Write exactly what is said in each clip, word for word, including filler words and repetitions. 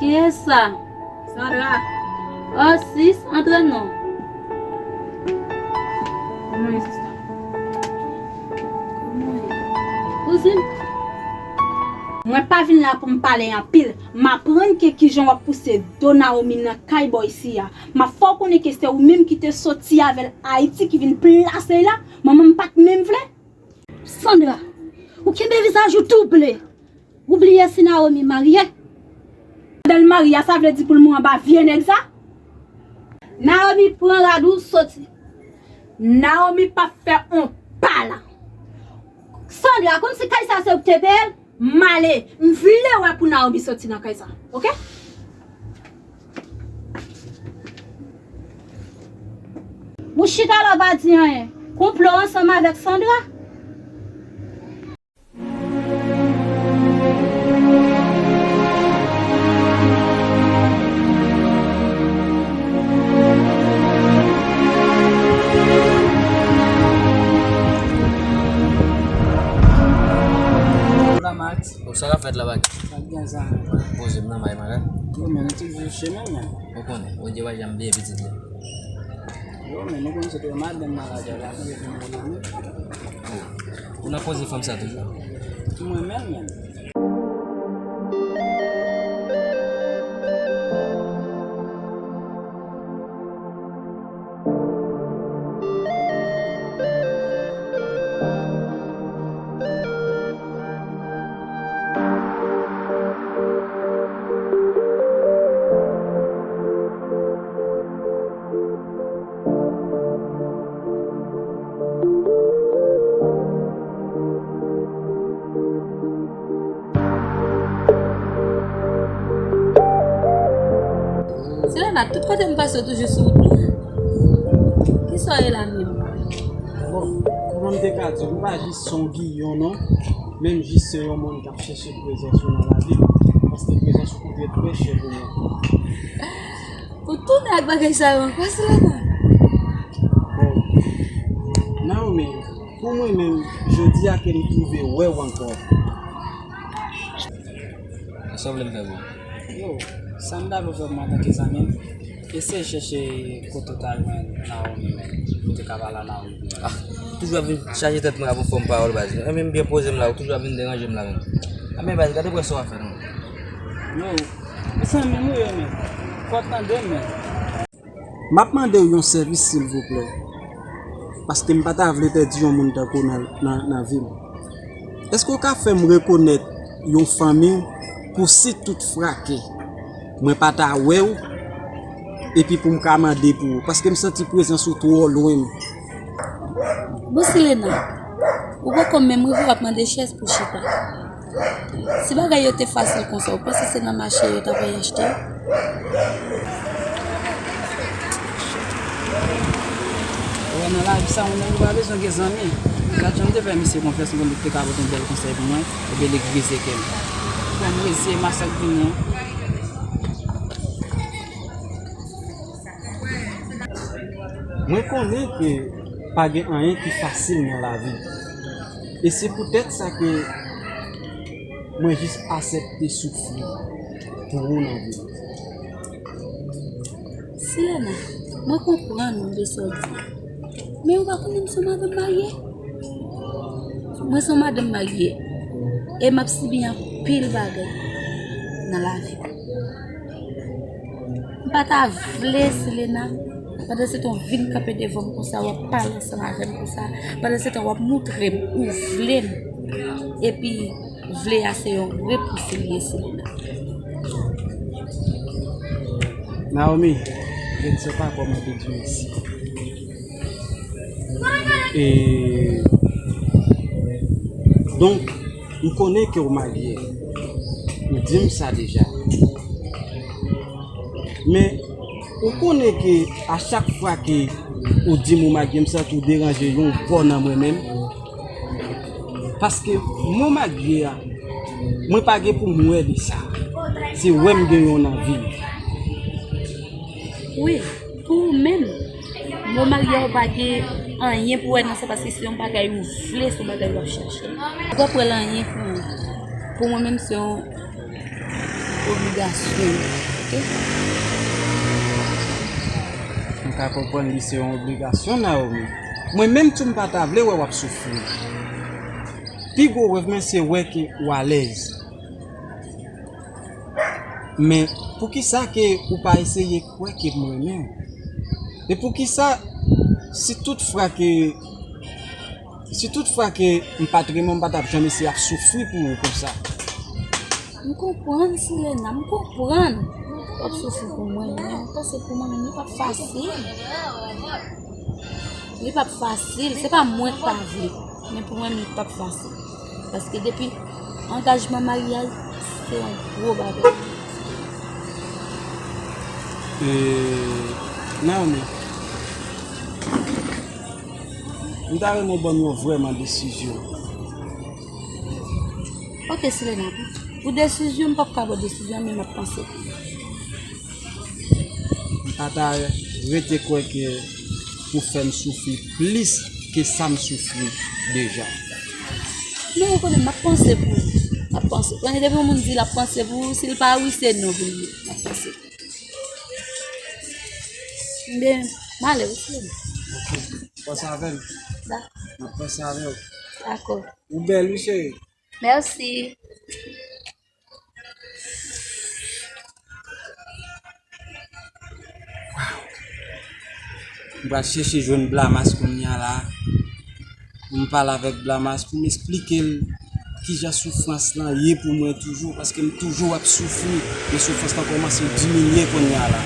Kiyès sa? Sandra. Oh, sis, antre non. Kòman ye, sista? Kòman ye? Kouzin? Mwen pa vin la pou m pale anpil. M aprann ke kijan w ap pouse do Naomi nan kay bò isi a. M ap fè w konnen ke se ou menm ki te soti avè l Ayiti ki vin plase l la. Manman m pa t menm vle. Sandra, ou kenbe vizaj ou double. Ou bliye si Naomi marye? Pandan l marye a, sa vle di pou l mouri anba vye nèg sa? Naomi pran rad ou soti. Naomi p ap fè on pa la. Sandra, kòmsi kay sa se ou ki te peye l? M ale. M vle wè pou Naomi soti nan kay sa. Oke? Ou chita la, w pa di anyen. Konplo ansanm avèk Sandra. Hola, Max. Bon, sa k ap fèt la, Max? Pa t gen sa. Poze m nan may malad. Yo, men, nou toujou sou chemen, men. Ou konnen, Bondye pa janm bliye pitit li. Yo, men, nou konn se te madanm malad la, la, pou yo vin nan nou. Ou nan koze fanm sa toujou? Mwen menm, menm. Selena, tout kote m pase, w toujou sou wout mwen. Kisa w ye la menm? Bon, kòman m te ka di w, m pa jis yon giyon, non. Men m jis se yon moun k ap chèche prezans ou nan lavi m. Paske prezans ou koute trè chè pou mwen. Ou tounen ak bagay sa yo ankò, Selena? Bon, Naomi, pou mwen menm, jodi a ke m twouve wè w ankò. Sa w vle m fè pou ou? Yo, sa m ta vle fè pou mwen antanke zanmi m, eseye chèche kote w ta jwenn Naomi menm, pou w te ka pale a Naomi pou mwen. Ah, ou toujou ap vin chaje tèt mwen avè yon fòm pawòl, baz. Enben, m byen poze m la, ou toujou ap vin deranje m la menm. Enben, baz, gade pou wè sa w ap fè non. Yo, zanmi m ou ye menm. Fò w tande m menm. M ap mande w yon sèvis, silvouplè, paske m pa ta vle pèdi yon moun tankou w nan, nan, nan vi m. Èske w ka fè m rekonèt yon fanmi w pou si tout fwa ke mwen pa ta wè w, epi pou m ka mande pou ou, paske m santi prezans ou twò lwen m? Bon, Selena, ou poko menm rive, w ap mande chèz pou chita. Si bagay yo te fasil konsa, ou panse se nan mache yo ta pral achte yo? Wè, nan lavi sa, moun nan li pa bezwen gen zanmi. Gad jan m te fè misye konfyans, m konn li te ka pote yon bèl konsèy pou mwen, ebyen li grize kè m. Bon, m reziye m a sa k vini an. Mwen konnen ke pa gen anyen ki fasil nan lavi. E se poutèt sa ke mwen jis aksepte soufri pou ou nan vi m. Selena, mwen konprann ou de sa w di. Men ou pa konnen m se yon madanm marye? Mwen se yon madanm marye. E m ap sibi anpil bagay nan lavi m. M pa ta vle, Selena, pandan se tan w vin kanpe devan m konsa, w ap pale ansanm avè m konsa, pandan se tan w ap montre m ou vle m, epi vle a se yon repous li ye, Selena. Naomi, je ne sais pas comment te dire merci. E donk, m konnen ke w marye. Ou di m sa deja. Men, ou konnen ke a chak fwa ke ou di m ou marye, m santi w deranje yon bò nan mwen menm. Paske mo marye a, mwen pa gen pou m wè de sa. Se wè m gen yon nan vi m. Wi, pou ou menm, mo marye a ou pa gen anyen pou wè nan sa, paske se yon bagay ou vle, se yon bagay w ap chache. Ou pa pran l anyen pou ou. Pou mwen menm, se yon obligasyon yo, oke? M ka konprann li se yon obligasyon, Naomi. Mwen menm tou m pa ta vle wè w ap soufri. Pi gwo rèv mwen se wè ke w alèz. Men poukisa ke ou pa eseye kwè ke m renmen w? E poukisa, si tout fwa ke, si tout fwa ke m pa t renmen w, m pa t ap janm eseye ap soufri pou ou konsa? M konprann, Silena, m konprann. W ap soufri pou mwen, men w panse pou mwen menm, li p ap fasil. Li p ap fasil, se pa mwen k pa vle, men pou mwen menm, li p ap fasil. Paske depi angajman maryaj, se yon gwo bagay. E, Naomi, m ta renmen w ban m yon vrèman desizyon. Oke, Silena, pou, pou desizyon, m p ap ka ba w desizyon, men m ap panse. M pa ta rete kwè ke pou fè m soufri plis ke sa m soufri deja. Men ou konnen, m ap panse pou ou. M ap panse. Konnen depi yon moun di l ap panse pou ou, si l pa wi, se non pou li ye. M ap panse. Ebyen, m ale wi, cheri. Ok. Panse avè m. Da. M ap panse avè w. Dakò. Ou bèl, wi, cheri. Mèsi. Waw. M pral chèche jwenn Blamas kounye a la. Pou m pale avèk Blamas, pou m esplike l kijan soufrans lan ye pou mwen toujou, paske m toujou ap soufri, men soufrans lan kòmanse diminye kounye a la.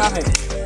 Blamas.